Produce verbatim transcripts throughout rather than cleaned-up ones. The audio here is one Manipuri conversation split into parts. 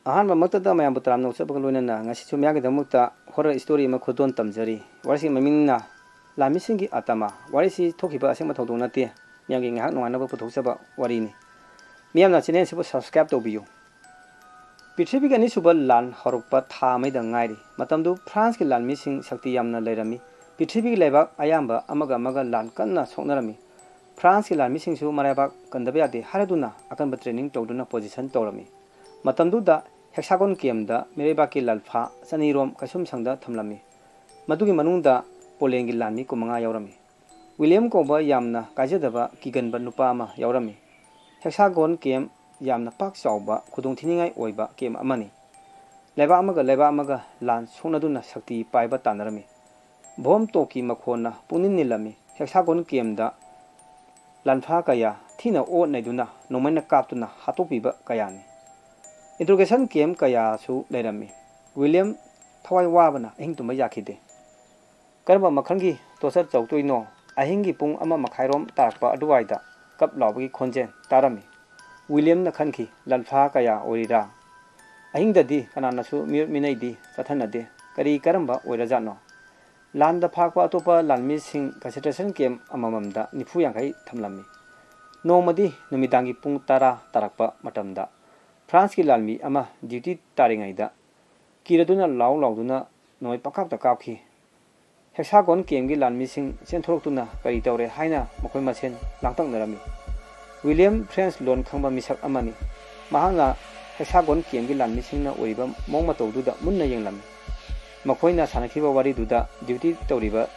ꯑꯍꯥꯟꯕꯃꯛꯇꯗ ꯃꯌꯥꯝꯕꯨ ꯇꯔꯥꯝꯅ ꯑꯣꯛꯆꯕꯒ ꯂꯣꯏꯅꯅ ꯉꯁꯤꯁꯨ ꯃꯤꯌꯥꯝꯒꯤꯗꯃꯛꯇ horror story ꯑꯃ ꯈꯨꯗꯣꯜ ꯇꯝꯖꯔꯤ꯫ ꯋꯥꯔꯤꯁꯤꯒꯤ ꯃꯃꯤꯡꯅ ꯂꯥꯟꯃꯤꯁꯤꯡꯒꯤ ꯑꯇꯃ꯫ ꯋꯥꯔꯤꯁꯤ ꯊꯣꯛꯈꯤꯕ ꯑꯁꯦꯡꯕ ꯊꯧꯗꯣꯛ ꯅꯠꯇꯦ, ꯃꯤꯌꯥꯝꯒꯤ ꯉꯥꯏꯍꯥꯛ ꯅꯨꯡꯉꯥꯏꯅꯕ ꯄꯨꯊꯣꯛꯆꯕ ꯋꯥꯔꯤꯅꯤ꯫ ꯃꯤꯌꯥꯝꯅ channel ꯑꯁꯤꯕꯨ subscribe ꯇꯧꯕꯤꯌꯨ꯫ ꯄ꯭ꯔꯤꯊꯤꯕꯤꯒꯤ ꯑꯅꯤꯁꯨꯕ ꯂꯥꯟ ꯍꯧꯔꯛꯄ ꯊꯥ ꯑꯃꯗ ꯉꯥꯏꯔꯤ꯫ ꯃꯇꯝꯗꯨ ꯐ꯭ꯔꯥꯟꯁꯀꯤ ꯂꯥꯟꯃꯤꯁꯤꯡ ꯁꯛꯇꯤ ꯌꯥꯝꯅ ꯂꯩꯔꯝꯃꯤ꯫ ꯄ꯭ꯔꯤꯊꯤꯕꯤꯒꯤ ꯂꯩꯕꯥꯛ ꯑꯌꯥꯝꯕ ꯑꯃꯒ ꯑꯃꯒ ꯂꯥꯟ ꯀꯟꯅ ꯁꯣꯛꯅꯔꯝꯃꯤ꯫ ꯐ꯭ꯔꯥꯟꯁꯀꯤ ꯂꯥꯟꯃꯤꯁꯤꯡꯁꯨ ꯃꯔꯥꯏꯕꯥꯛ ꯀꯟꯗꯕ ꯌꯥꯗꯦ ꯍꯥꯏꯔꯗꯨꯅ ꯑꯀꯟꯕ training ꯇꯧꯗꯨꯅ position ꯇꯧꯔꯝꯃꯤ꯫ ꯃꯇꯝꯗꯨꯗ hexagon camp ꯗ ꯃꯤꯔꯩꯕꯥꯛꯀꯤ ꯂꯥꯜꯐꯥ ꯆꯅꯤꯔꯣꯝ ꯀꯩꯁꯨꯝꯁꯪꯗ ꯊꯝꯂꯝꯃꯤ꯫ ꯃꯗꯨꯒꯤ ꯃꯅꯨꯡꯗ ꯄꯣꯂꯦꯟꯒꯤ ꯂꯥꯟꯃꯤ ꯀꯨꯟꯃꯉꯥ ꯌꯥꯎꯔꯝꯃꯤ꯫ ꯋꯤꯂꯤꯌꯝ ꯀꯧꯕ ꯌꯥꯝꯅ ꯀꯥꯏꯖꯗꯕ ꯀꯤꯒꯟꯕ ꯅꯨꯄꯥ ꯑꯃ ꯌꯥꯎꯔꯝꯃꯤ꯫ Hexagon camp ꯌꯥꯝꯅ ꯄꯥꯛ ꯆꯥꯎꯕ ꯈꯨꯗꯣꯡꯊꯤꯅꯤꯡꯉꯥꯏ ꯑꯣꯏꯕ camp ꯑꯃꯅꯤ꯫ ꯂꯩꯕꯥꯛ ꯑꯃꯒ ꯂꯩꯕꯥꯛ ꯑꯃꯒ ꯂꯥꯟ ꯁꯣꯛꯅꯗꯨꯅ ꯁꯛꯇꯤ ꯄꯥꯏꯕ ꯇꯥꯟꯅꯔꯝꯃꯤ꯫ Bomb ꯇꯣꯞꯀꯤ ꯃꯈꯣꯟꯅ ꯄꯨꯛꯅꯤꯡ ꯅꯤꯜꯂꯝꯃꯤ꯫ Hexagon camp ꯗ ꯂꯥꯟꯐꯥ ꯀꯌꯥ ꯊꯤꯅ ꯑꯣꯠ ꯅꯩꯗꯨꯅ ꯅꯣꯡꯃꯩꯅ ꯀꯥꯞꯇꯨꯅ ꯍꯥꯠꯇꯣꯛꯄꯤꯕ ꯀꯌꯥꯅꯤ꯫ Interrogation camp ꯀꯌꯥꯁꯨ ꯂꯩꯔꯝꯃꯤ꯫ ꯋꯤꯂꯤꯌꯝ ꯊꯋꯥꯏ ꯋꯥꯕꯅ ꯑꯍꯤꯡ ꯇꯨꯝꯕ ꯌꯥꯈꯤꯗꯦ꯫ ꯀꯔꯝꯕ ꯃꯈꯜꯒꯤ torture ꯇꯧꯗꯣꯏꯅꯣ? ꯑꯍꯤꯡꯒꯤ ꯄꯨꯡ ꯑꯃ ꯃꯈꯥꯏꯔꯣꯝ ꯇꯥꯔꯛꯄ ꯑꯗꯨꯋꯥꯏꯗ ꯀꯞ ꯂꯥꯎꯕꯒꯤ ꯈꯣꯟꯖꯦꯜ ꯇꯥꯔꯝꯃꯤ꯫ ꯋꯤꯂꯤꯌꯝꯅ ꯈꯟꯈꯤ, "ꯂꯥꯟꯐꯥ ꯀꯌꯥ ꯑꯣꯏꯔꯤꯔꯥ? ꯑꯍꯤꯡꯗꯗꯤ ꯀꯅꯥꯅꯁꯨ ꯃꯤꯑꯣꯠ ꯃꯤꯅꯩꯗꯤ ꯆꯠꯊꯅꯗꯦ꯫ ꯀꯔꯤ ꯀꯔꯝꯕ ꯑꯣꯏꯔꯖꯥꯠꯅꯣ?" ꯂꯥꯟꯗ ꯐꯥꯔꯛꯄ ꯑꯇꯣꯞꯄ ꯂꯥꯟꯃꯤꯁꯤꯡ concentration camp ꯑꯃꯃꯝꯗ ꯅꯤꯐꯨ ꯌꯥꯡꯈꯩ ꯊꯝꯂꯝꯃꯤ꯫ ꯅꯣꯡꯃꯗꯤ ꯅꯨꯃꯤꯗꯥꯡꯒꯤ ꯄꯨꯡ ꯇꯔꯥ ꯇꯥꯔꯛꯄ ꯃꯇꯝꯗ ꯐ꯭ꯔꯥꯟꯁꯀꯤ ꯂꯥꯟꯃꯤ ꯑꯃ duty ꯇꯥꯔꯤꯉꯩꯗ ꯀꯤꯔꯗꯨꯅ ꯂꯥꯎ ꯂꯥꯎꯗꯨꯅ ꯅꯣꯡꯃꯩ ꯄꯪꯀꯥꯞꯇ ꯀꯥꯞꯈꯤ꯫ Hexagon camp ꯀꯤ ꯂꯥꯟꯃꯤꯁꯤꯡ ꯆꯦꯟꯊꯣꯔꯛꯇꯨꯅ ꯀꯔꯤ ꯇꯧꯔꯦ ꯍꯥꯏꯅ ꯃꯈꯣꯏ ꯃꯁꯦꯟ ꯂꯥꯡꯇꯛꯅꯔꯝꯃꯤ꯫ ꯋꯤꯂꯤꯌꯝ ꯐ꯭ꯔꯦꯟꯁ ꯂꯣꯟ ꯈꯪꯕ ꯃꯤꯁꯛ ꯑꯃꯅꯤ꯫ ꯃꯍꯥꯛꯅ Hexagon camp ꯀꯤ ꯂꯥꯟꯃꯤꯁꯤꯡꯅ ꯑꯣꯏꯔꯤꯕ ꯃꯑꯣꯡ ꯃꯇꯧꯗꯨꯗ ꯃꯨꯟꯅ ꯌꯦꯡꯂꯝꯃꯤ꯫ ꯃꯈꯣꯏꯅ ꯁꯥꯟꯅꯈꯤꯕ ꯋꯥꯔꯤꯗꯨꯗ duty ꯇꯧꯔꯤꯕ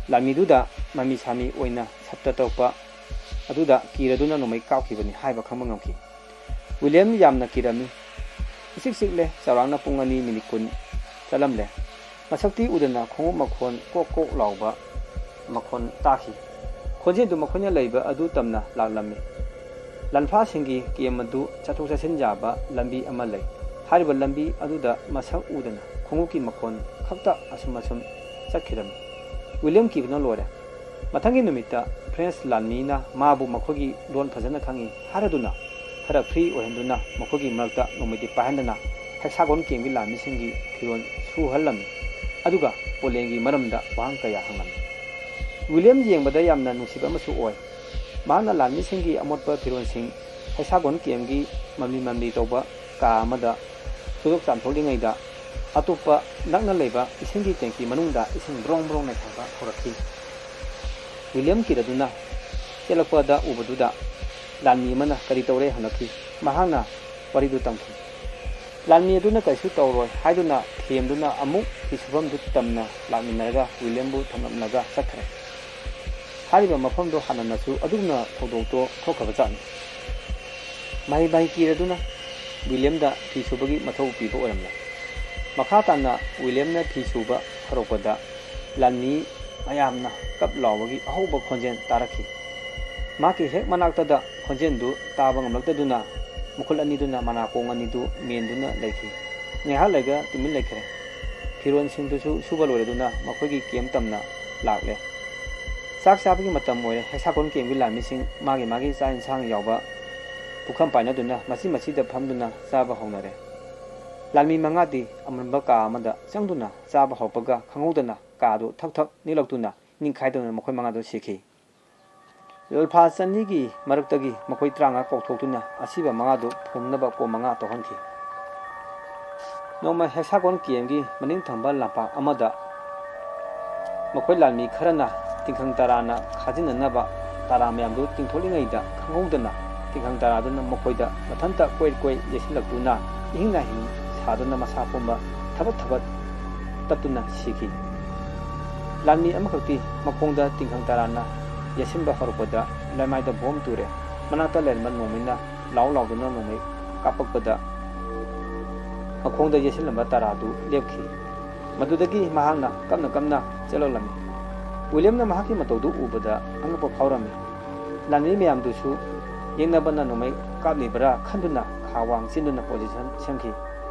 ꯂꯥꯟꯃꯤꯗꯨꯗ ꯃꯃꯤ ꯁꯥꯃꯤ ꯑꯣꯏꯅ ꯁꯞꯇ ꯇꯧꯔꯛꯄ ꯑꯗꯨꯗ ꯀꯤꯔꯗꯨꯅ ꯅꯣꯡꯃꯩ ꯀꯥꯞꯈꯤꯕꯅꯤ ꯍꯥꯏꯕ ꯈꯪꯕ ꯉꯝꯈꯤ꯫ ꯋꯤꯂꯤꯌꯝ ꯌꯥꯝꯅ ꯀꯤꯔꯝꯃꯤ꯫ ꯏꯆꯤꯛ ꯆꯤꯛꯂꯦ, ꯆꯥꯎꯔꯥꯛꯅ ꯄꯨꯡ ꯑꯅꯤ ꯃꯤꯅꯤꯠ ꯀꯨꯟ ꯆꯠꯂꯝꯂꯦ꯫ ꯃꯁꯛꯇꯤ ꯎꯗꯅ ꯈꯣꯡꯎꯞ ꯃꯈꯣꯟ ꯀꯣꯛ ꯀꯣꯛ ꯂꯥꯎꯕ ꯃꯈꯣꯟ ꯇꯥꯈꯤ꯫ ꯈꯣꯟꯖꯦꯜꯗꯨ ꯃꯈꯣꯏꯅ ꯂꯩꯕ ꯑꯗꯨ ꯇꯝꯅ ꯂꯥꯛꯂꯝꯃꯤ꯫ ꯂꯥꯟꯐꯥꯁꯤꯡꯒꯤ camp ꯑꯗꯨ ꯆꯠꯊꯣꯛ ꯆꯠꯁꯤꯟ ꯌꯥꯕ ꯂꯝꯕꯤ ꯑꯃ ꯂꯩ꯫ ꯍꯥꯏꯔꯤꯕ ꯂꯝꯕꯤ ꯑꯗꯨꯗ ꯃꯁꯛ ꯎꯗꯅ ꯈꯣꯡꯎꯞꯀꯤ ꯃꯈꯣꯟ ꯈꯛꯇ ꯑꯁꯨꯝ ꯑꯁꯨꯝ ꯆꯠꯈꯤꯔꯝꯃꯤ꯫ ꯋꯤꯂꯤꯌꯝ ꯀꯤꯕꯅ ꯂꯣꯏꯔꯦ꯫ ꯃꯊꯪꯒꯤ ꯅꯨꯃꯤꯠꯇ ꯐ꯭ꯔꯦꯟꯁ ꯂꯥꯟꯃꯤꯅ ꯃꯥꯕꯨ ꯃꯈꯣꯏꯒꯤ ꯂꯣꯟ ꯐꯖꯅ ꯈꯪꯏ ꯍꯥꯏꯔꯗꯨꯅ ꯈꯔ ꯐ꯭ꯔꯤ ꯑꯣꯏꯍꯟꯗꯨꯅ ꯃꯈꯣꯏꯒꯤ ꯃꯔꯛꯇ ꯅꯣꯡꯃꯩꯗꯤ ꯄꯥꯏꯍꯟꯗꯅ ꯍꯦꯛꯁꯥꯒꯣꯟ ꯀꯦꯝꯒꯤ ꯂꯥꯟꯃꯤꯁꯤꯡꯒꯤ ꯐꯤꯔꯣꯜ ꯁꯨꯍꯜꯂꯝꯃꯤ꯫ ꯑꯗꯨꯒ ꯄꯣꯂꯦꯟꯒꯤ ꯃꯔꯝꯗ ꯋꯥꯍꯪ ꯀꯌꯥ ꯍꯪꯂꯝꯃꯤ꯫ ꯋꯤꯂꯤꯌꯝ ꯌꯦꯡꯕꯗ ꯌꯥꯝꯅ ꯅꯨꯡꯁꯤꯕ ꯑꯃꯁꯨ ꯑꯣꯏ꯫ ꯃꯍꯥꯛꯅ ꯂꯥꯟꯃꯤꯁꯤꯡꯒꯤ ꯑꯃꯣꯠꯄ ꯐꯤꯔꯣꯜꯁꯤꯡ ꯍꯦꯛꯁꯥꯒꯣꯟ ꯀꯦꯝꯒꯤ ꯃꯝꯂꯤ ꯃꯝꯂꯤ ꯇꯧꯕ ꯀꯥ ꯑꯃꯗ ꯁꯨꯗꯣꯛ ꯆꯥꯝꯊꯣꯛꯂꯤꯉꯩꯗ ꯑꯇꯣꯞꯄ ꯅꯛꯅ ꯂꯩꯕ ꯏꯁꯤꯡꯒꯤ ꯇꯦꯡꯀꯤ ꯃꯅꯨꯡꯗ ꯏꯁꯤꯡ ꯕ꯭ꯔꯣꯡ ꯕ꯭ꯔꯣꯡ ꯅꯩꯊꯕ ꯍꯧꯔꯛꯈꯤ꯫ ꯋꯤꯂꯤꯌꯝ ꯀꯤꯔꯗꯨꯅ ꯆꯦꯜꯂꯛꯄꯗ ꯎꯕꯗꯨꯗ ꯂꯥꯟꯃꯤ ꯑꯃꯅ "ꯀꯔꯤ ꯇꯧꯔꯦ?" ꯍꯪꯂꯛꯈꯤ꯫ ꯃꯍꯥꯛꯅ ꯋꯥꯔꯤꯗꯨ ꯇꯝꯈꯤ꯫ ꯂꯥꯟꯃꯤ ꯑꯗꯨꯅ ꯀꯔꯤꯁꯨ ꯇꯧꯔꯣꯏ ꯍꯥꯏꯗꯨꯅ ꯊꯦꯝꯗꯨꯅ ꯑꯃꯨꯛ ꯐꯤ ꯁꯨꯐꯝꯗꯨ ꯇꯝꯅ ꯂꯥꯛꯃꯤꯟꯅꯔꯒ ꯋꯤꯂꯤꯌꯝꯕꯨ ꯊꯝꯂꯝꯂꯒ ꯆꯠꯈ꯭ꯔꯦ꯫ ꯍꯥꯏꯔꯤꯕ ꯃꯐꯝꯗꯨ ꯍꯥꯟꯅꯅꯁꯨ ꯑꯗꯨꯒꯨꯝꯅ ꯊꯧꯗꯣꯛꯇꯣ ꯊꯣꯛꯈ꯭ꯔꯕ ꯖꯥꯠꯅꯤ꯫ ꯃꯍꯩ ꯃꯍꯩ ꯀꯤꯔꯗꯨꯅ ꯋꯤꯂꯤꯌꯝꯗ ꯐꯤ ꯁꯨꯕꯒꯤ ꯃꯊꯧ ꯄꯤꯕ ꯑꯣꯏꯔꯝꯂꯦ꯫ ꯃꯈꯥ ꯇꯥꯅ ꯋꯤꯂꯤꯌꯝꯅ ꯐꯤ ꯁꯨꯕ ꯍꯧꯔꯛꯄꯗ ꯂꯥꯟꯃꯤ ꯃꯌꯥꯝꯅ ꯀꯞ ꯂꯥꯎꯕꯒꯤ ꯑꯍꯧꯕ ꯈꯣꯟꯖꯦꯜ ꯇꯥꯔꯛꯈꯤ꯫ ꯃꯍꯥꯛꯀꯤ ꯍꯦꯛ ꯃꯅꯥꯛꯇꯗ ꯈꯣꯟꯖꯦꯜꯗꯨ ꯇꯥꯕ ꯉꯝꯂꯛꯇꯗꯨꯅ ꯃꯈꯨꯜ ꯑꯅꯤꯗꯨꯅ ꯃꯅꯥꯀꯣꯡ ꯑꯅꯤꯗꯨ ꯃꯦꯟꯗꯨꯅ ꯂꯩꯈꯤ꯫ ꯉꯥꯏꯍꯥꯛ ꯂꯩꯒ ꯇꯨꯃꯤꯟ ꯂꯩꯈ꯭ꯔꯦ꯫ ꯐꯤꯔꯣꯜꯁꯤꯡꯗꯨꯁꯨ ꯁꯨꯕ ꯂꯣꯏꯔꯗꯨꯅ ꯃꯈꯣꯏꯒꯤ ꯀꯦꯝ ꯇꯝꯅ ꯂꯥꯛꯂꯦ꯫ ꯆꯥꯛ ꯆꯥꯕꯒꯤ ꯃꯇꯝ ꯑꯣꯏꯔꯦ꯫ ꯍꯦꯛꯁꯥꯒꯣꯟ ꯀꯦꯝꯒꯤ ꯂꯥꯟꯃꯤꯁꯤꯡ ꯃꯥꯒꯤ ꯃꯥꯒꯤ ꯆꯥꯛ ꯌꯦꯟꯁꯥꯡ ꯌꯥꯎꯕ ꯄꯨꯈꯝ ꯄꯥꯏꯅꯗꯨꯅ ꯃꯆꯤ ꯃꯆꯤꯗ ꯐꯝꯗꯨꯅ ꯆꯥꯕ ꯍꯧꯅꯔꯦ꯫ ꯂꯥꯟꯃꯤ ꯃꯉꯥꯗꯤ ꯑꯃꯨꯔꯝꯕ ꯀꯥ ꯑꯃꯗ ꯆꯪꯗꯨꯅ ꯆꯥꯕ ꯍꯧꯔꯛꯄꯒ ꯈꯪꯍꯧꯗꯅ ꯀꯥꯗꯨ ꯊꯛ ꯊꯛ ꯅꯤꯛꯂꯛꯇꯨꯅ ꯅꯤꯡꯈꯥꯏꯗꯨꯅ ꯃꯈꯣꯏ ꯃꯉꯥꯗꯨ ꯁꯤꯈꯤ꯫ ꯂꯨꯜꯐꯥ ꯆꯅꯤꯒꯤ ꯃꯔꯛꯇꯒꯤ ꯃꯈꯣꯏ ꯇꯔꯥꯃꯉꯥ ꯀꯥꯎꯊꯣꯛꯇꯨꯅ ꯑꯁꯤꯕ ꯃꯉꯥꯗꯨ ꯐꯨꯝꯅꯕ ꯀꯣꯝ ꯃꯉꯥ ꯇꯧꯍꯟꯈꯤ꯫ ꯅꯣꯡꯃ ꯍꯦꯛꯁꯥꯒꯣꯟ ꯀꯦꯝꯒꯤ ꯃꯅꯤꯡ ꯊꯪꯕ ꯂꯝꯄꯥꯛ ꯑꯃꯗ ꯃꯈꯣꯏ ꯂꯥꯟꯃꯤ ꯈꯔꯅ ꯇꯤꯡꯈꯪ ꯇꯔꯥꯅ ꯈꯥꯖꯤꯟꯅꯅꯕ ꯇꯔꯥ ꯃꯌꯥꯝꯗꯨ ꯇꯤꯡꯊꯣꯛꯂꯤꯉꯩꯗ ꯈꯪꯍꯧꯗꯅ ꯇꯤꯡꯈꯪ ꯇꯔꯥꯗꯨꯅ ꯃꯈꯣꯏꯗ ꯃꯊꯟꯇ ꯀꯣꯏ ꯀꯣꯏ ꯌꯩꯁꯤꯜꯂꯛꯇꯨꯅ ꯏꯍꯤꯡ ꯅꯥꯍꯤꯡ ꯁꯥꯗꯨꯅ ꯃꯁꯥ ꯄꯨꯝꯕ ꯊꯕꯠ ꯊꯕꯠ ꯇꯠꯇꯨꯅ ꯁꯤꯈꯤ꯫ ꯂꯥꯟꯃꯤ ꯑꯃꯈꯛꯇꯤ ꯃꯈꯣꯡꯗ ꯇꯤꯡꯈꯪ ꯇꯔꯥꯅ ꯌꯩꯁꯤꯟꯕ ꯍꯧꯔꯛꯄꯗ ꯂꯩꯃꯥꯏꯗ ꯕꯣꯝ ꯇꯨꯔꯦ꯫ ꯃꯅꯥꯛꯇ ꯂꯩꯔꯝꯕ ꯅꯣꯡꯃꯩꯅ ꯂꯥꯎ ꯂꯥꯎꯗꯨꯅ ꯅꯣꯡꯃꯩ ꯀꯥꯞꯄꯛꯄꯗ ꯃꯈꯣꯡꯗ ꯌꯩꯁꯤꯜꯂꯝꯕ ꯇꯔꯥꯗꯨ ꯂꯦꯞꯈꯤ꯫ ꯃꯗꯨꯗꯒꯤ ꯃꯍꯥꯛꯅ ꯀꯞꯅ ꯀꯞꯅ ꯆꯦꯜꯂꯛꯂꯝꯃꯤ꯫ ꯋꯤꯂꯤꯌꯝꯅ ꯃꯍꯥꯛꯀꯤ ꯃꯇꯧꯗꯨ ꯎꯕꯗ ꯑꯉꯛꯄ ꯐꯥꯎꯔꯝꯃꯤ꯫ ꯂꯥꯟꯃꯤ ꯃꯌꯥꯝꯗꯨꯁꯨ ꯌꯦꯡꯅꯕꯅ ꯅꯣꯡꯃꯩ ꯀꯥꯞꯂꯤꯕ꯭ꯔꯥ ꯈꯟꯗꯨꯅ ꯈꯥ ꯋꯥꯡ ꯆꯦꯟꯗꯨꯅ ꯄꯣꯖꯤꯁꯟ ꯁꯦꯝꯈꯤ꯫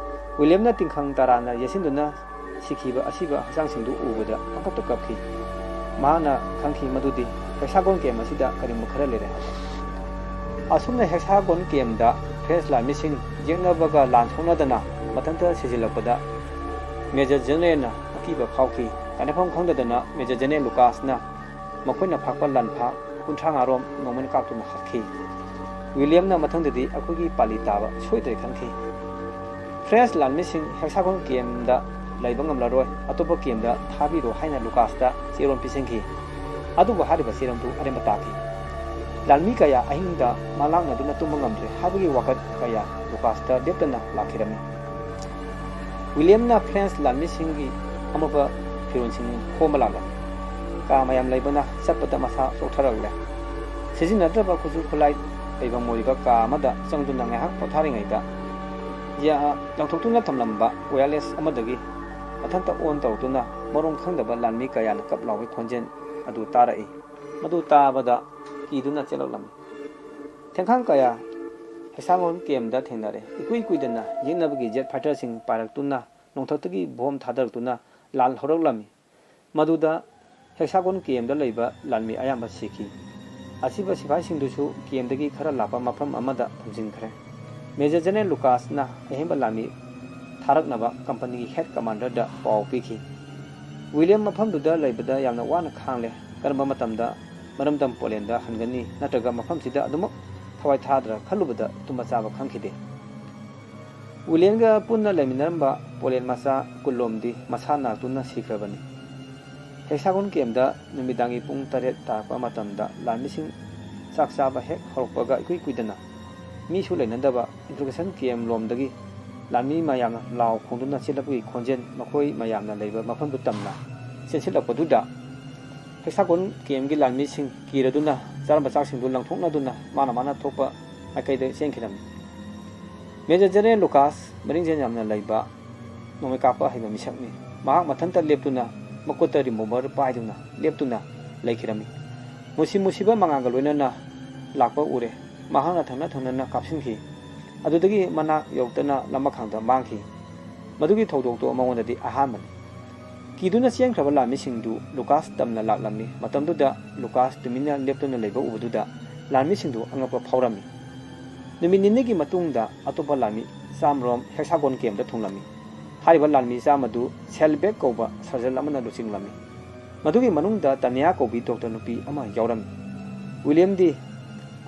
ꯋꯤꯂꯤꯌꯝꯅ ꯇꯤꯡꯈꯪ ꯇꯔꯥꯅ ꯌꯩꯁꯤꯟꯗꯨꯅ ꯁꯤꯈꯤꯕ ꯑꯁꯤꯕ ꯍꯛꯆꯥꯡꯁꯤꯡꯗꯨ ꯎꯕꯗ ꯄꯪꯀꯞꯇ ꯀꯞꯈꯤ꯫ ꯃꯍꯥꯛꯅ ꯈꯪꯈꯤ ꯃꯗꯨꯗꯤ ꯍꯦꯛꯁꯥꯒꯣꯟ ꯀꯦꯝ ꯑꯁꯤꯗ ꯀꯔꯤꯒꯨꯝꯕ ꯈꯔ ꯂꯩꯔꯦ ꯍꯥꯏꯕ꯫ ꯑꯁꯨꯝꯅ ꯍꯦꯛꯁꯥꯒꯣꯟ ꯀꯦꯝꯗ ꯐ꯭ꯔꯦꯟꯁ ꯂꯥꯟꯃꯤꯁꯤꯡ ꯌꯦꯛꯅꯕꯒ ꯂꯥꯟ ꯁꯣꯛꯅꯗꯅ ꯃꯊꯟꯇ ꯁꯤꯖꯤꯜꯂꯛꯄꯗ ꯃꯦꯖꯔ ꯖꯦꯅꯔꯦꯜꯅ ꯑꯀꯤꯕ ꯐꯥꯎꯈꯤ꯫ ꯇꯥꯏꯅꯐꯝ ꯈꯪꯗꯗꯅ ꯃꯦꯖꯔ ꯖꯦꯅꯔꯦꯜ ꯂꯨꯀꯥꯁꯅ ꯃꯈꯣꯏꯅ ꯐꯥꯛꯄ ꯂꯥꯟꯐꯥ ꯀꯨꯟꯊ꯭ꯔꯥ ꯉꯥꯔꯣꯝ ꯅꯣꯡꯃꯩꯅ ꯀꯥꯞꯇꯨꯅ ꯍꯥꯠꯈꯤ꯫ ꯋꯤꯂꯤꯌꯝꯅ ꯃꯊꯪꯗꯗꯤ ꯑꯩꯈꯣꯏꯒꯤ ꯄꯥꯜꯂꯤ ꯇꯥꯕ ꯁꯣꯏꯗ꯭ꯔꯦ ꯈꯟꯈꯤ꯫ ꯐ꯭ꯔꯦꯟꯁ ꯂꯥꯟꯃꯤꯁꯤꯡ ꯍꯦꯛꯁꯥꯒꯣꯟ ꯀꯦꯝꯗ ꯂꯩꯕ ꯉꯝꯂꯔꯣꯏ, ꯑꯇꯣꯞꯄ ꯀꯦꯝꯗ ꯊꯥꯕꯤꯔꯣ ꯍꯥꯏꯅ ꯂꯨꯀꯥꯁꯇ ꯆꯦꯔꯣꯜ ꯄꯤꯁꯤꯟꯈꯤ꯫ ꯑꯗꯨꯕꯨ ꯍꯥꯏꯔꯤꯕ ꯆꯦꯔꯣꯜꯗꯨ ꯑꯔꯦꯝꯕ ꯇꯥꯈꯤ꯫ ꯂꯥꯟꯃꯤ ꯀꯌꯥ ꯑꯍꯤꯡꯗ ꯃꯥꯂꯥꯛꯅꯗꯨꯅ ꯇꯨꯝꯕ ꯉꯝꯗ꯭ꯔꯦ ꯍꯥꯏꯕꯒꯤ ꯋꯥꯀꯠ ꯀꯌꯥ ꯂꯨꯀꯥꯁꯇ ꯂꯦꯞꯇꯅ ꯂꯥꯛꯈꯤꯔꯝꯃꯤ꯫ ꯋꯤꯂꯤꯌꯝꯅ ꯐ꯭ꯔꯦꯟꯁ ꯂꯥꯟꯃꯤꯁꯤꯡꯒꯤ ꯑꯃꯣꯠꯄ ꯐꯤꯔꯣꯜꯁꯤꯡ ꯈꯣꯝꯕ ꯂꯥꯛꯂꯝꯃꯤ꯫ ꯀꯥ ꯃꯌꯥꯝ ꯂꯩꯕꯅ ꯆꯠꯄꯗ ꯃꯁꯥ ꯆꯣꯛꯊꯔꯛꯂꯦ꯫ ꯁꯤꯖꯤꯟꯅꯗ꯭ꯔꯕ ꯈꯨꯠꯁꯨ ꯈꯨꯠꯂꯥꯏ ꯂꯩꯐꯝ ꯑꯣꯏꯔꯤꯕ ꯀꯥ ꯑꯃꯗ ꯆꯪꯗꯨꯅ ꯉꯥꯏꯍꯥꯛ ꯄꯣꯊꯥꯔꯤꯉꯩꯗ ꯌꯥ-, ꯂꯪꯊꯣꯛꯇꯨꯅ ꯊꯝꯂꯝꯕ ꯋꯥꯌꯔꯂꯦꯁ ꯑꯃꯗꯒꯤ ꯃꯊꯟꯇ ꯑꯣꯟ ꯇꯧꯔꯛꯇꯨꯅ ꯃꯔꯣꯟ ꯈꯪꯗꯕ ꯂꯥꯟꯃꯤ ꯀꯌꯥꯅ ꯀꯞ ꯂꯥꯎꯕꯒꯤ ꯈꯣꯟꯖꯦꯜ ꯑꯗꯨ ꯇꯥꯔꯛꯏ꯫ ꯃꯗꯨ ꯇꯥꯕꯗ ꯀꯤꯗꯨꯅ ꯆꯦꯜꯂꯛꯂꯝꯃꯤ꯫ ꯊꯦꯡꯈꯥꯡ ꯀꯌꯥ ꯍꯦꯛꯁꯥꯒꯣꯟ ꯀꯦꯝꯗ ꯊꯦꯡꯅꯔꯦ꯫ ꯏꯀꯨꯏ ꯀꯨꯏꯗꯅ ꯌꯦꯛꯅꯕꯒꯤ ꯖꯦꯠ ꯐꯥꯏꯇꯔꯁꯤꯡ ꯄꯥꯏꯔꯛꯇꯨꯅ ꯅꯣꯡꯊꯛꯇꯒꯤ ꯕꯣꯝ ꯊꯥꯗꯔꯛꯇꯨꯅ ꯂꯥꯜ ꯍꯧꯔꯛꯂꯝꯃꯤ꯫ ꯃꯗꯨꯗ ꯍꯦꯛꯁꯥꯒꯣꯟ ꯀꯦꯝꯗ ꯂꯩꯕ ꯂꯥꯟꯃꯤ ꯑꯌꯥꯝꯕ ꯁꯤꯈꯤ꯫ ꯑꯁꯤꯕ ꯁꯤꯐꯥꯏꯁꯤꯡꯗꯨꯁꯨ ꯀꯦꯝꯗꯒꯤ ꯈꯔ ꯂꯥꯞꯄ ꯃꯐꯝ ꯑꯃꯗ ꯊꯝꯖꯤꯟꯈ꯭ꯔꯦ꯫ ꯃꯦꯖꯔ ꯖꯦꯅꯔꯦꯜ ꯂꯨꯀꯥꯁꯅ ꯑꯍꯦꯟꯕ ꯂꯥꯟꯃꯤ ꯊꯥꯔꯛꯅꯕ ꯀꯝꯄꯅꯤꯒꯤ ꯍꯦꯗ ꯀꯃꯥꯟꯗꯔꯗ ꯄꯥꯎ ꯄꯤꯈꯤ꯫ ꯋꯤꯂꯤꯌꯝ ꯃꯐꯝꯗꯨꯗ ꯂꯩꯕꯗ ꯌꯥꯝꯅ ꯋꯥꯅ ꯈꯥꯡꯂꯦ꯫ ꯀꯔꯝꯕ ꯃꯇꯝꯗ ꯃꯔꯝꯗꯝ ꯄꯣꯂꯦꯟꯗ ꯍꯟꯒꯅꯤ ꯅꯠꯇ꯭ꯔꯒ ꯃꯐꯝꯁꯤꯗ ꯑꯗꯨꯃꯛ ꯊꯋꯥꯏ ꯊꯥꯗ꯭ꯔꯥ ꯈꯜꯂꯨꯕꯗ ꯇꯨꯝꯕ ꯆꯥꯕ ꯈꯪꯈꯤꯗꯦ꯫ ꯋꯤꯂꯤꯌꯝꯒ ꯄꯨꯟꯅ ꯂꯩꯃꯤꯟꯅꯔꯝꯕ ꯄꯣꯂꯦꯟ ꯃꯆꯥ ꯀꯨꯟꯂꯣꯝꯗꯤ ꯃꯁꯥ ꯅꯥꯔꯛꯇꯨꯅ ꯁꯤꯈ꯭ꯔꯕꯅꯤ꯫ ꯍꯦꯛꯁꯥꯒꯣꯟ ꯀꯦꯝꯗ ꯅꯨꯃꯤꯗꯥꯡꯒꯤ ꯄꯨꯡ ꯇꯔꯦꯠ ꯇꯥꯔꯛꯄ ꯃꯇꯝꯗ ꯂꯥꯟꯃꯤꯁꯤꯡ ꯆꯥꯛ ꯆꯥꯕ ꯍꯦꯛ ꯍꯧꯔꯛꯄꯒ ꯏꯀꯨꯏ ꯀꯨꯏꯗꯅ ꯃꯤꯁꯨ ꯂꯩꯅꯗꯕ ꯏꯟꯇ꯭ꯔꯣꯒꯦꯁꯟ ꯀꯦꯝ ꯂꯣꯝꯗꯒꯤ ꯂꯥꯟꯃꯤ ꯃꯌꯥꯝꯅ ꯂꯥꯎ ꯈꯣꯡꯗꯨꯅ ꯆꯦꯜꯂꯛꯄꯒꯤ ꯈꯣꯟꯖꯦꯜ ꯃꯈꯣꯏ ꯃꯌꯥꯝꯅ ꯂꯩꯕ ꯃꯐꯝꯗꯨ ꯇꯝꯅ ꯆꯦꯟꯁꯤꯜꯂꯛꯄꯗꯨꯗ ꯍꯦꯛꯁꯥꯒꯣꯟ ꯀꯦꯝꯒꯤ ꯂꯥꯟꯃꯤꯁꯤꯡ ꯀꯤꯔꯗꯨꯅ ꯆꯥꯔꯝꯕ ꯆꯥꯛꯁꯤꯡꯗꯨ ꯂꯪꯊꯣꯛꯅꯗꯨꯅ ꯃꯥꯅ ꯃꯥꯅ ꯊꯣꯛꯄ ꯃꯥꯏꯀꯩꯗ ꯆꯦꯟꯈꯤꯔꯝꯃꯤ꯫ ꯃꯦꯖꯔ ꯖꯦꯅꯔꯦꯜ ꯂꯨꯀꯥꯁ ꯃꯔꯤꯡꯖꯦꯜ ꯌꯥꯝꯅ ꯂꯩꯕ ꯅꯣꯡꯃꯩ ꯀꯥꯞꯄ ꯍꯩꯕ ꯃꯤꯁꯛꯅꯤ꯫ ꯃꯍꯥꯛ ꯃꯊꯟꯇ ꯂꯦꯞꯇꯨꯅ ꯃꯈꯨꯠꯇ ꯔꯤꯚꯣꯜꯚꯔ ꯄꯥꯏꯗꯨꯅ ꯂꯦꯞꯇꯨꯅ ꯂꯩꯈꯤꯔꯝꯃꯤ꯫ ꯃꯨꯁꯤ ꯃꯨꯁꯤꯕ ꯃꯉꯥꯜꯒ ꯂꯣꯏꯅꯅ ꯂꯥꯛꯄ ꯎꯔꯦ꯫ ꯃꯍꯥꯛꯅ ꯊꯪꯅ ꯊꯪꯅꯅ ꯀꯥꯞꯁꯤꯟꯈꯤ꯫ ꯑꯗꯨꯗꯒꯤ ꯃꯅꯥꯛ ꯌꯧꯗꯅ ꯂꯃꯈꯥꯡꯗ ꯃꯥꯡꯈꯤ꯫ ꯃꯗꯨꯒꯤ ꯊꯧꯗꯣꯛꯇꯣ ꯃꯉꯣꯟꯗꯗꯤ ꯑꯍꯥꯟꯕꯅꯤ꯫ ꯀꯤꯗꯨꯅ ꯆꯦꯟꯈ꯭ꯔꯕ ꯂꯥꯟꯃꯤꯁꯤꯡꯗꯨ ꯂꯨꯀꯥꯁ ꯇꯝꯅ ꯂꯥꯛꯂꯝꯃꯤ꯫ ꯃꯇꯝꯗꯨꯗ ꯂꯨꯀꯥꯁ ꯇꯨꯃꯤꯟꯅ ꯂꯦꯞꯇꯨꯅ ꯂꯩꯕ ꯎꯕꯗꯨꯗ ꯂꯥꯟꯃꯤꯁꯤꯡꯗꯨ ꯑꯉꯛꯄ ꯐꯥꯎꯔꯝꯃꯤ꯫ ꯅꯨꯃꯤꯠ ꯅꯤꯅꯤꯒꯤ ꯃꯇꯨꯡꯗ ꯑꯇꯣꯞꯄ ꯂꯥꯟꯃꯤ ꯆꯥꯝꯃꯔꯣꯝ ꯍꯦꯛꯁꯥꯒꯣꯟ ꯀꯦꯝꯗ ꯊꯨꯡꯂꯝꯃꯤ꯫ ꯍꯥꯏꯔꯤꯕ ꯂꯥꯟꯃꯤ ꯆꯥꯝꯃꯗꯨ ꯁꯦꯜꯕꯦꯛ ꯀꯧꯕ ꯁꯔꯖꯟ ꯑꯃꯅ ꯂꯨꯆꯤꯡꯂꯝꯃꯤ꯫ ꯃꯗꯨꯒꯤ ꯃꯅꯨꯡꯗ ꯇꯥꯅꯤꯌꯥ ꯀꯧꯕꯤ ꯗꯣꯛꯇꯔ ꯅꯨꯄꯤ ꯑꯃ ꯌꯥꯎꯔꯝꯃꯤ꯫ ꯋꯤꯂꯤꯌꯝꯗꯤ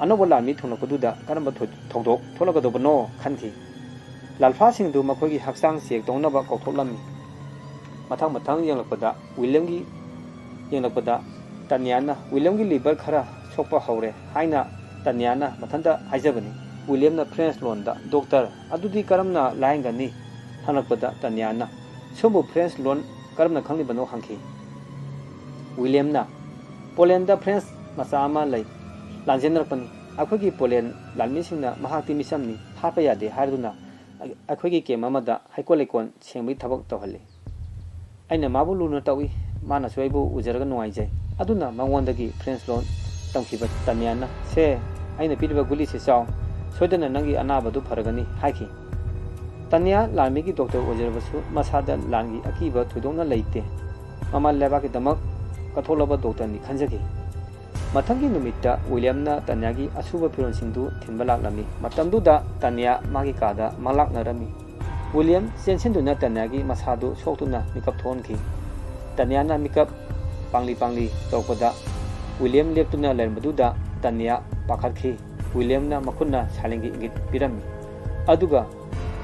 ꯑꯅꯧꯕ ꯂꯥꯟꯃꯤ ꯊꯨꯡꯂꯛꯄꯗꯨꯗ ꯀꯔꯝꯕ ꯊꯧ-, ꯊꯧꯗꯣꯛ ꯊꯣꯛꯂꯛꯀꯗꯧꯕꯅꯣ ꯈꯟꯈꯤ꯫ ꯂꯥꯜꯐꯥꯁꯤꯡꯗꯨ ꯃꯈꯣꯏꯒꯤ ꯍꯛꯆꯥꯡ ꯆꯦꯛ ꯇꯧꯅꯕ ꯀꯧꯊꯣꯛꯂꯝꯃꯤ꯫ ꯃꯊꯪ ꯃꯊꯪ ꯌꯦꯡꯂꯛꯄꯗ ꯋꯤꯂꯤꯌꯝꯒꯤ, ꯌꯦꯡꯂꯛꯄꯗ ꯇꯥꯅꯤꯌꯥꯅ ꯋꯤꯂꯤꯌꯝꯒꯤ ꯂꯤꯚꯔ ꯈꯔ ꯁꯣꯛꯄ ꯍꯧꯔꯦ ꯍꯥꯏꯅ ꯇꯥꯅꯤꯌꯥꯅ ꯃꯊꯟꯇ ꯍꯥꯏꯖꯕꯅꯤ꯫ ꯋꯤꯂꯤꯌꯝꯅ ꯐ꯭ꯔꯦꯟꯁ ꯂꯣꯟꯗ, "ꯗꯣꯛꯇꯔ, ꯑꯗꯨꯗꯤ ꯀꯔꯝꯅ ꯂꯥꯌꯦꯡꯒꯅꯤ?" ꯍꯪꯂꯛꯄꯗ ꯇꯥꯅꯤꯌꯥꯅ, "ꯁꯣꯝꯕꯨ ꯐ꯭ꯔꯦꯟꯁ ꯂꯣꯟ ꯀꯔꯝꯅ ꯈꯪꯂꯤꯕꯅꯣ?" ꯍꯪꯈꯤ꯫ ꯋꯤꯂꯤꯌꯝꯅ, "ꯄꯣꯂꯦꯟꯗ ꯐ꯭ꯔꯦꯟꯁ ꯃꯆꯥ ꯑꯃ ꯂꯩ, ꯂꯥꯟꯖꯦꯟꯅꯔꯛꯄꯅꯤ꯫ ꯑꯩꯈꯣꯏꯒꯤ ꯄꯣꯂꯦꯟ ꯂꯥꯟꯃꯤꯁꯤꯡꯅ ꯃꯍꯥꯛꯇꯤ ꯃꯤꯆꯝꯅꯤ, ꯍꯥꯠꯄ ꯌꯥꯗꯦ ꯍꯥꯏꯗꯨꯅ ꯑꯩꯈꯣꯏꯒꯤ ꯀꯦꯝ ꯑꯃꯗ ꯍꯩꯀꯣꯜ ꯂꯩꯀꯣꯜ ꯁꯦꯡꯕꯒꯤ ꯊꯕꯛ ꯇꯧꯍꯜꯂꯤ꯫ ꯑꯩꯅ ꯃꯥꯕꯨ ꯂꯨꯅ ꯇꯧꯏ, ꯃꯥꯅꯁꯨ ꯑꯩꯕꯨ ꯎꯖꯔꯒ ꯅꯨꯡꯉꯥꯏꯖꯩ꯫" ꯑꯗꯨꯅ ꯃꯉꯣꯟꯗꯒꯤ ꯐ꯭ꯔꯦꯟꯁ ꯂꯣꯟ ꯇꯝꯈꯤꯕ ꯇꯥꯅꯤꯌꯥꯅ, "ꯁꯦ, ꯑꯩꯅ ꯄꯤꯔꯤꯕ ꯒꯨꯂꯤꯁꯤ ꯆꯥꯎ, ꯁꯣꯏꯗꯅ ꯅꯪꯒꯤ ꯑꯅꯥꯕꯗꯨ ꯐꯔꯒꯅꯤ" ꯍꯥꯏꯈꯤ꯫ ꯇꯥꯅꯤꯌꯥ ꯂꯥꯟꯃꯤꯒꯤ ꯗꯣꯛꯇꯔ ꯑꯣꯏꯖꯔꯕꯁꯨ ꯃꯁꯥꯗ ꯂꯥꯟꯒꯤ ꯑꯀꯤꯕ ꯊꯣꯏꯗꯣꯛꯅ ꯂꯩꯇꯦ꯫ ꯃꯃꯥ ꯂꯩꯕꯥꯛꯀꯤꯗꯃꯛ ꯀꯠꯊꯣꯛꯂꯕ ꯗꯣꯛꯇꯔꯅꯤ ꯈꯟꯖꯈꯤ꯫ ꯃꯊꯪꯒꯤ ꯅꯨꯃꯤꯠꯇ ꯋꯤꯂꯤꯌꯝꯅ ꯇꯥꯅꯤꯌꯥꯒꯤ ꯑꯁꯨꯕ ꯐꯤꯔꯣꯜꯁꯤꯡꯗꯨ ꯊꯤꯟꯕ ꯂꯥꯛꯂꯝꯃꯤ꯫ ꯃꯇꯝꯗꯨꯗ ꯇꯥꯅꯤꯌꯥ ꯃꯥꯒꯤ ꯀꯥꯗ ꯃꯪꯂꯥꯛꯅꯔꯝꯃꯤ꯫ ꯋꯤꯂꯤꯌꯝ ꯆꯦꯟꯁꯤꯟꯗꯨꯅ ꯇꯥꯅꯤꯌꯥꯒꯤ ꯃꯁꯥꯗꯨ ꯁꯣꯛꯇꯨꯅ ꯃꯤꯀꯞ ꯊꯣꯛꯍꯟꯈꯤ꯫ ꯇꯥꯅꯤꯌꯥꯅ ꯃꯤꯀꯞ ꯄꯥꯡꯂꯤ ꯄꯥꯡꯂꯤ ꯇꯧꯔꯛꯄꯗ ꯋꯤꯂꯤꯌꯝ ꯂꯦꯞꯇꯨꯅ ꯂꯩꯔꯝꯕꯗꯨꯗ ꯇꯥꯅꯤꯌꯥ ꯄꯥꯈꯠꯈꯤ꯫ ꯋꯤꯂꯤꯌꯝꯅ ꯃꯈꯨꯠꯅ ꯁꯥꯏꯂꯦꯟꯒꯤ ꯏꯪꯒꯤꯠ ꯄꯤꯔꯝꯃꯤ꯫ ꯑꯗꯨꯒ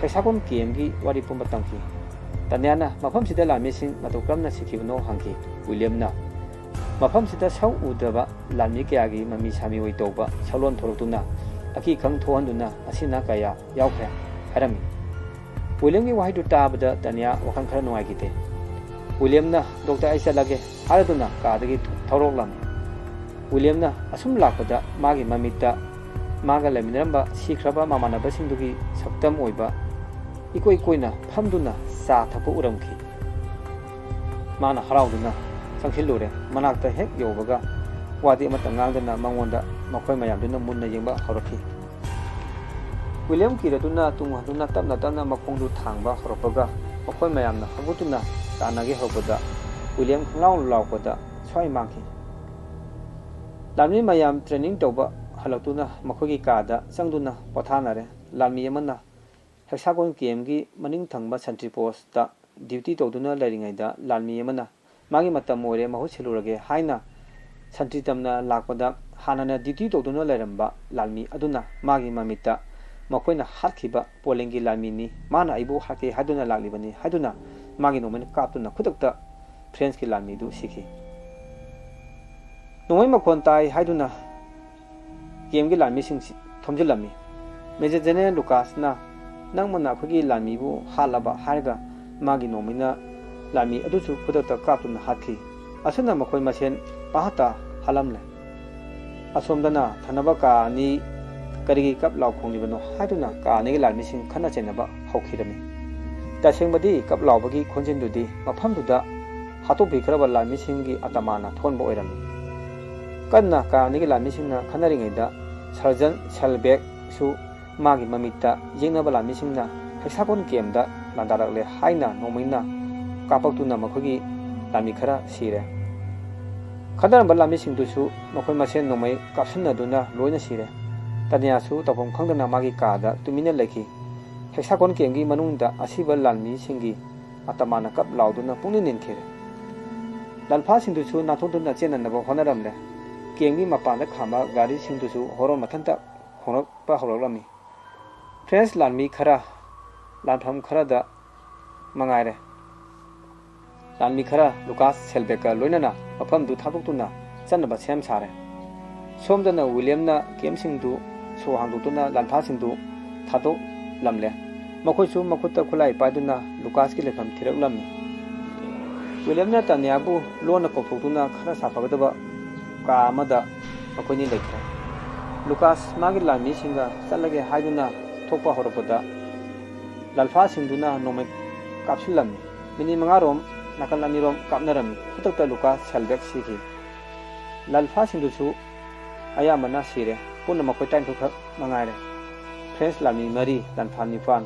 ꯍꯦꯛꯁꯥꯒꯣꯟ ꯀꯦꯝꯒꯤ ꯋꯥꯔꯤ ꯄꯨꯝꯕ ꯇꯝꯈꯤ꯫ ꯇꯥꯅꯤꯌꯥꯅ ꯃꯐꯝꯁꯤꯗ ꯂꯥꯟꯃꯤꯁꯤꯡ ꯃꯇꯧ ꯀꯔꯝꯅ ꯁꯤꯈꯤꯕꯅꯣ ꯍꯪꯈꯤ꯫ ꯋꯤꯂꯤꯌꯝꯅ, "ꯃꯐꯝꯁꯤꯗ ꯁꯛ ꯎꯗ꯭ꯔꯕ ꯂꯥꯟꯃꯤ ꯀꯌꯥꯒꯤ ꯃꯃꯤ ꯁꯥꯃꯤ ꯑꯣꯏ ꯇꯧꯕ ꯁꯛꯂꯣꯟ ꯊꯣꯛꯂꯛꯇꯨꯅ ꯑꯀꯤ ꯈꯪ ꯊꯣꯛꯍꯟꯗꯨꯅ ꯑꯁꯤꯅ ꯀꯌꯥ ꯌꯥꯎꯈ꯭ꯔꯦ" ꯍꯥꯏꯔꯝꯃꯤ꯫ ꯋꯤꯂꯤꯌꯝꯒꯤ ꯋꯥꯍꯩꯗꯨ ꯇꯥꯕꯗ ꯇꯥꯅꯤꯌꯥ ꯋꯥꯈꯜ ꯈꯔ ꯅꯨꯡꯉꯥꯏꯈꯤꯗꯦ꯫ ꯋꯤꯂꯤꯌꯝꯅ, "ꯗꯣꯛꯇꯔ, ꯑꯩ ꯆꯠꯂꯒꯦ" ꯍꯥꯏꯔꯗꯨꯅ ꯀꯥꯗꯒꯤ ꯊꯣ-, ꯊꯧꯔꯛꯂꯝꯃꯤ꯫ ꯋꯤꯂꯤꯌꯝꯅ ꯑꯁꯨꯝ ꯂꯥꯛꯄꯗ ꯃꯥꯒꯤ ꯃꯃꯤꯠꯇ ꯃꯥꯒ ꯂꯩꯃꯤꯟꯅꯔꯝꯕ ꯁꯤꯈ꯭ꯔꯕ ꯃꯃꯥꯟꯅꯕꯁꯤꯡꯗꯨꯒꯤ ꯁꯛꯇꯝ ꯑꯣꯏꯕ ꯏꯀꯣꯏ ꯀꯣꯏꯅ ꯐꯝꯗꯨꯅ ꯆꯥ ꯊꯛꯄ ꯎꯔꯝꯈꯤ꯫ ꯃꯥꯅ ꯍꯔꯥꯎꯗꯨꯅ ꯆꯪꯁꯤꯜꯂꯨꯔꯦ꯫ ꯃꯅꯥꯛꯇ ꯍꯦꯛ ꯌꯧꯕꯒ ꯋꯥꯗꯤ ꯑꯃꯠꯇ ꯉꯥꯡꯗꯅ ꯃꯉꯣꯟꯗ ꯃꯈꯣꯏ ꯃꯌꯥꯝꯗꯨꯅ ꯃꯨꯟꯅ ꯌꯦꯡꯕ ꯍꯧꯔꯛꯈꯤ꯫ ꯋꯤꯂꯤꯌꯝ ꯀꯤꯔꯗꯨꯅ ꯇꯨꯡ ꯍꯟꯗꯨꯅ ꯇꯞꯅ ꯇꯞꯅ ꯃꯈꯣꯡꯗꯨ ꯊꯥꯡꯕ ꯍꯧꯔꯛꯄꯒ ꯃꯈꯣꯏ ꯃꯌꯥꯝꯅ ꯍꯧꯒꯠꯇꯨꯅ ꯇꯥꯟꯅꯒꯦ ꯍꯧꯔꯛꯄꯗ ꯋꯤꯂꯤꯌꯝ ꯈꯪꯂꯥꯎ ꯂꯥꯎꯔꯛꯄꯗ ꯁ꯭ꯋꯥꯏ ꯃꯥꯡꯈꯤ꯫ ꯂꯥꯟꯃꯤ ꯃꯌꯥꯝ ꯇ꯭ꯔꯦꯅꯤꯡ ꯇꯧꯕ ꯍꯜꯂꯛꯇꯨꯅ ꯃꯈꯣꯏꯒꯤ ꯀꯥꯗ ꯆꯪꯗꯨꯅ ꯄꯣꯊꯥꯅꯔꯦ꯫ ꯂꯥꯟꯃꯤ ꯑꯃꯅ ꯍꯦꯛꯁꯥꯒꯣꯟ ꯀꯦꯝꯒꯤ ꯃꯅꯤꯡ ꯊꯪꯕ ꯁꯟꯇ꯭ꯔꯤ ꯄꯣꯁꯇ ꯗ꯭ꯌꯨꯇꯤ ꯇꯧꯗꯨꯅ ꯂꯩꯔꯤꯉꯩꯗ ꯂꯥꯟꯃꯤ ꯑꯃꯅ "ꯃꯥꯒꯤ ꯃꯇꯝ ꯑꯣꯏꯔꯦ, ꯃꯍꯨꯠ ꯁꯤꯜꯂꯨꯔꯒꯦ" ꯍꯥꯏꯅ ꯁꯟꯇ꯭ꯔꯤ ꯇꯝꯅ ꯂꯥꯛꯄꯗ, ꯍꯥꯟꯅꯅ ꯗ꯭ꯌꯨꯇꯤ ꯇꯧꯗꯨꯅ ꯂꯩꯔꯝꯕ ꯂꯥꯟꯃꯤ ꯑꯗꯨꯅ ꯃꯥꯒꯤ ꯃꯃꯤꯠꯇ ꯃꯈꯣꯏꯅ ꯍꯥꯠꯈꯤꯕ ꯄꯣꯂꯦꯡꯒꯤ ꯂꯥꯟꯃꯤꯅꯤ, ꯃꯥꯅ ꯑꯩꯕꯨ ꯍꯥꯠꯀꯦ ꯍꯥꯏꯗꯨꯅ ꯂꯥꯛꯂꯤꯕꯅꯤ ꯍꯥꯏꯗꯨꯅ ꯃꯥꯒꯤ ꯅꯣꯡꯃꯩꯅ ꯀꯥꯞꯇꯨꯅ ꯈꯨꯗꯛꯇ ꯐ꯭ꯔꯦꯟꯁꯀꯤ ꯂꯥꯟꯃꯤꯗꯨ ꯁꯤꯈꯤ꯫ ꯅꯣꯡꯃꯩ ꯃꯈꯣꯟ ꯇꯥꯏ ꯍꯥꯏꯗꯨꯅ ꯀꯦꯝꯒꯤ ꯂꯥꯟꯃꯤꯁꯤꯡ ꯊꯣꯝꯖꯤꯜꯂꯝꯃꯤ꯫ ꯃꯦꯖꯔ ꯖꯦꯅꯔꯦꯜ ꯂꯨꯀꯥꯁꯅ "ꯅꯪꯃꯛꯅ ꯑꯩꯈꯣꯏꯒꯤ ꯂꯥꯟꯃꯤꯕꯨ ꯍꯥꯠꯂꯕ" ꯍꯥꯏꯔꯒ ꯃꯥꯒꯤ ꯅꯣꯡꯃꯩꯅ ꯂꯥꯟꯃꯤ ꯑꯗꯨꯁꯨ ꯈꯨꯗꯛꯇ ꯀꯥꯞꯇꯨꯅ ꯍꯥꯠꯈꯤ꯫ ꯑꯁꯨꯝꯅ ꯃꯈꯣꯏ ꯃꯁꯦꯟ ꯄꯥꯍꯠꯇ ꯍꯥꯠꯂꯝꯂꯦ꯫ ꯑꯁꯣꯝꯗꯅ ꯊꯪꯅꯕ ꯀꯥ ꯑꯅꯤ ꯀꯔꯤꯒꯤ ꯀꯞ ꯂꯥꯎ ꯈꯣꯡꯂꯤꯕꯅꯣ ꯍꯥꯏꯗꯨꯅ ꯀꯥ ꯑꯅꯤꯒꯤ ꯂꯥꯟꯃꯤꯁꯤꯡ ꯈꯠꯅ ꯆꯩꯅꯕ ꯍꯧꯈꯤꯔꯝꯃꯤ꯫ ꯇꯁꯦꯡꯕꯗꯤ ꯀꯞ ꯂꯥꯎꯕꯒꯤ ꯈꯣꯟꯖꯦꯜꯗꯨꯗꯤ ꯃꯐꯝꯗꯨꯗ ꯍꯥꯠꯇꯣꯛꯄꯤꯈ꯭ꯔꯕ ꯂꯥꯟꯃꯤꯁꯤꯡꯒꯤ ꯑꯇꯃꯥꯅ ꯊꯣꯟꯕ ꯑꯣꯏꯔꯝꯃꯤ꯫ ꯀꯟꯅ ꯀꯥ ꯑꯅꯤꯒꯤ ꯂꯥꯟꯃꯤꯁꯤꯡꯅ ꯈꯠꯅꯔꯤꯉꯩꯗ ꯁꯔꯖꯟ ꯁꯦꯜꯕꯦꯛꯁꯨ ꯃꯥꯒꯤ ꯃꯃꯤꯠꯇ ꯌꯦꯛꯅꯕ ꯂꯥꯟꯃꯤꯁꯤꯡꯅ ꯍꯦꯛꯁꯥꯒꯣꯟ ꯀꯦꯝꯗ ꯂꯥꯟꯗꯥꯔꯛꯂꯦ ꯍꯥꯏꯅ ꯅꯣꯡꯃꯩꯅ ꯀꯥꯞꯄꯛꯇꯨꯅ ꯃꯈꯣꯏꯒꯤ ꯂꯥꯟꯃꯤ ꯈꯔ ꯁꯤꯔꯦ꯫ ꯈꯠꯅꯔꯝꯕ ꯂꯥꯟꯃꯤꯁꯤꯡꯗꯨꯁꯨ ꯃꯈꯣꯏ ꯃꯁꯦꯟ ꯅꯣꯡꯃꯩ ꯀꯥꯞꯁꯤꯟꯅꯗꯨꯅ ꯂꯣꯏꯅ ꯁꯤꯔꯦ꯫ ꯇꯅꯤꯌꯥꯁꯨ ꯇꯧꯐꯝ ꯈꯪꯗꯅ ꯃꯥꯒꯤ ꯀꯥꯗ ꯇꯨꯃꯤꯟꯅ ꯂꯩꯈꯤ꯫ ꯍꯦꯛꯁꯥꯒꯣꯟ ꯀꯦꯝꯒꯤ ꯃꯅꯨꯡꯗ ꯑꯁꯤꯕ ꯂꯥꯟꯃꯤꯁꯤꯡꯒꯤ ꯑꯇꯃꯥꯅ ꯀꯞ ꯂꯥꯎꯗꯨꯅ ꯄꯨꯛꯅꯤꯡ ꯅꯤꯟꯈꯤꯔꯦ꯫ ꯂꯥꯟꯐꯥꯁꯤꯡꯗꯨꯁꯨ ꯅꯥꯟꯊꯣꯛꯇꯨꯅ ꯆꯦꯟꯅꯅꯕ ꯍꯣꯠꯅꯔꯝꯂꯦ꯫ ꯀꯦꯝꯒꯤ ꯃꯄꯥꯟꯗ ꯈꯥꯝꯕ ꯒꯥꯔꯤꯁꯤꯡꯗꯨꯁꯨ ꯍꯣꯔꯣꯟ ꯃꯊꯟꯇ ꯈꯣꯡꯂꯛꯄ ꯍꯧꯔꯛꯂꯝꯃꯤ꯫ ꯐ꯭ꯔꯦꯟꯁ ꯂꯥꯟꯃꯤ ꯈꯔ ꯂꯥꯟꯐꯝ ꯈꯔꯗ ꯃꯉꯥꯏꯔꯦ꯫ ꯂꯥꯟꯃꯤ ꯈꯔ ꯂꯨꯀꯥꯁ ꯁꯦꯜꯕꯦꯛꯀ ꯂꯣꯏꯅꯅ ꯃꯐꯝꯗꯨ ꯊꯥꯗꯣꯛꯇꯨꯅ ꯆꯠꯅꯕ ꯁꯦꯝ ꯁꯥꯔꯦ꯫ ꯁꯣꯝꯗꯅ ꯋꯤꯂꯤꯌꯝꯅ ꯀꯦꯝꯁꯤꯡꯗꯨ ꯁꯣ ꯍꯥꯡꯗꯣꯛꯇꯨꯅ ꯂꯥꯟꯐꯥꯁꯤꯡꯗꯨ ꯊꯥꯗꯣꯛꯂꯝꯂꯦ꯫ ꯃꯈꯣꯏꯁꯨ ꯃꯈꯨꯠꯇ ꯈꯨꯠꯂꯥꯏ ꯄꯥꯏꯗꯨꯅ ꯂꯨꯀꯥꯁꯀꯤ ꯂꯩꯐꯝ ꯊꯤꯔꯛꯂꯝꯃꯤ꯫ ꯋꯤꯂꯤꯌꯝꯅ ꯇꯥꯅꯤꯌꯥꯕꯨ ꯂꯣꯟꯅ ꯀꯧꯊꯣꯛꯇꯨꯅ ꯈꯔ ꯁꯥꯐꯒꯗꯕ ꯀꯥ ꯑꯃꯗ ꯃꯈꯣꯏꯅꯤ ꯂꯩꯈ꯭ꯔꯦ꯫ ꯂꯨꯀꯥꯁ ꯃꯥꯒꯤ ꯂꯥꯟꯃꯤꯁꯤꯡꯒ ꯆꯠꯂꯒꯦ ꯍꯥꯏꯗꯨꯅ ꯊꯣꯛꯄ ꯍꯧꯔꯛꯄꯗ ꯂꯥꯟꯐꯥꯁꯤꯡꯗꯨꯅ ꯅꯣꯡꯃꯩ ꯀꯥꯞꯁꯤꯜꯂꯝꯃꯤ꯫ ꯃꯤꯅꯤꯠ ꯃꯉꯥꯔꯣꯝ ꯅꯥꯀꯜ ꯑꯅꯤꯔꯣꯝ ꯀꯥꯞꯅꯔꯝꯃꯤ꯫ ꯈꯨꯗꯛꯇ ꯂꯨꯀꯥꯁ ꯁꯦꯜꯕꯦꯛ ꯁꯤꯈꯤ꯫ ꯂꯥꯟꯐꯥꯁꯤꯡꯗꯨꯁꯨ ꯑꯌꯥꯝꯕꯅ ꯁꯤꯔꯦ꯫ ꯄꯨꯟꯅ ꯃꯈꯣꯏ ꯇꯔꯥꯅꯤꯊꯣꯏ ꯈꯛ ꯃꯉꯥꯏꯔꯦ꯫ ꯐ꯭ꯔꯦꯟꯁ ꯂꯥꯟꯃꯤ ꯃꯔꯤ, ꯂꯥꯟꯐꯥ ꯅꯤꯄꯥꯟ꯫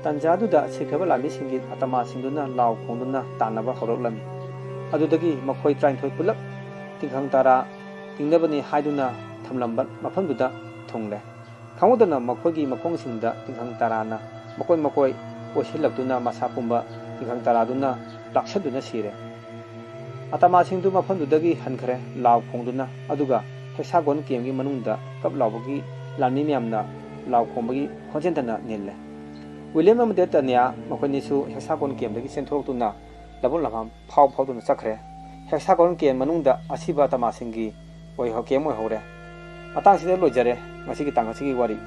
ꯇꯟꯖꯥꯗꯨꯗ ꯁꯤꯈ꯭ꯔꯕ ꯂꯥꯟꯃꯤꯁꯤꯡꯒꯤ ꯑꯇꯃꯥꯁꯤꯡꯗꯨꯅ ꯂꯥꯎ ꯈꯣꯡꯗꯨꯅ ꯇꯥꯟꯅꯕ ꯍꯧꯔꯛꯂꯝꯃꯤ꯫ ꯑꯗꯨꯗꯒꯤ ꯃꯈꯣꯏ ꯇꯔꯥꯅꯤꯊꯣꯏ ꯄꯨꯂꯞ ꯇꯤꯡꯈꯪ ꯇꯔꯥ ꯇꯤꯡꯅꯕꯅꯤ ꯍꯥꯏꯗꯨꯅ ꯂꯝꯕ ꯃꯐꯝꯗꯨꯗ ꯊꯨꯡꯂꯦ꯫ ꯈꯪꯍꯧꯗꯅ ꯃꯈꯣꯏꯒꯤ ꯃꯈꯣꯡꯁꯤꯡꯗ ꯇꯤꯡꯈꯪ ꯇꯔꯥꯅ ꯃꯀꯣꯏ ꯃꯀꯣꯏ ꯀꯣꯏꯁꯤꯜꯂꯛꯇꯨꯅ ꯃꯁꯥ ꯄꯨꯝꯕ ꯇꯤꯡꯈꯪ ꯇꯔꯥꯗꯨꯅ ꯂꯥꯛꯁꯟꯗꯨꯅ ꯁꯤꯔꯦ꯫ ꯑꯇꯃꯥꯁꯤꯡꯗꯨ ꯃꯐꯝꯗꯨꯗꯒꯤ ꯍꯟꯈ꯭ꯔꯦ, ꯂꯥꯎ ꯈꯣꯡꯗꯨꯅ, ꯑꯗꯨꯒ ꯍꯦꯛꯁꯥꯒꯣꯟ ꯀꯦꯝꯒꯤ ꯃꯅꯨꯡꯗ ꯀꯞ ꯂꯥꯎꯕꯒꯤ ꯂꯥꯟꯃꯤ ꯃꯌꯥꯝꯅ ꯂꯥꯎ ꯈꯣꯡꯕꯒꯤ ꯈꯣꯟꯖꯦꯜꯗꯅ ꯅꯤꯜꯂꯦ꯫ ꯋꯤꯂꯤꯌꯝ ꯑꯃꯗꯤ ꯇꯅꯤꯌꯥ ꯃꯈꯣꯏꯅꯤꯁꯨ ꯍꯦꯛꯁꯥꯒꯣꯟ ꯀꯦꯝꯗꯒꯤ ꯆꯦꯟꯊꯣꯔꯛꯇꯨꯅ ꯂꯧꯕꯨꯛ ꯂꯝꯍꯥꯡ ꯐꯥꯎ ꯐꯥꯎꯗꯨꯅ ꯆꯠꯈ꯭ꯔꯦ꯫ ꯍꯦꯛꯁꯥꯒꯣꯟ ꯀꯦꯝ ꯃꯅꯨꯡꯗ ꯑꯁꯤꯕ ꯑꯇꯃꯥꯁꯤꯡꯒꯤ ꯑꯣꯏꯍꯧ-, ꯀꯦꯝ ꯑꯣꯏꯍꯧꯔꯦ꯫ ꯃꯇꯥꯡꯁꯤꯗ ꯂꯣꯏꯖꯔꯦ ꯉꯁꯤꯒꯤ ꯇꯥꯡ ꯑꯁꯤꯒꯤ ꯋꯥꯔꯤ꯫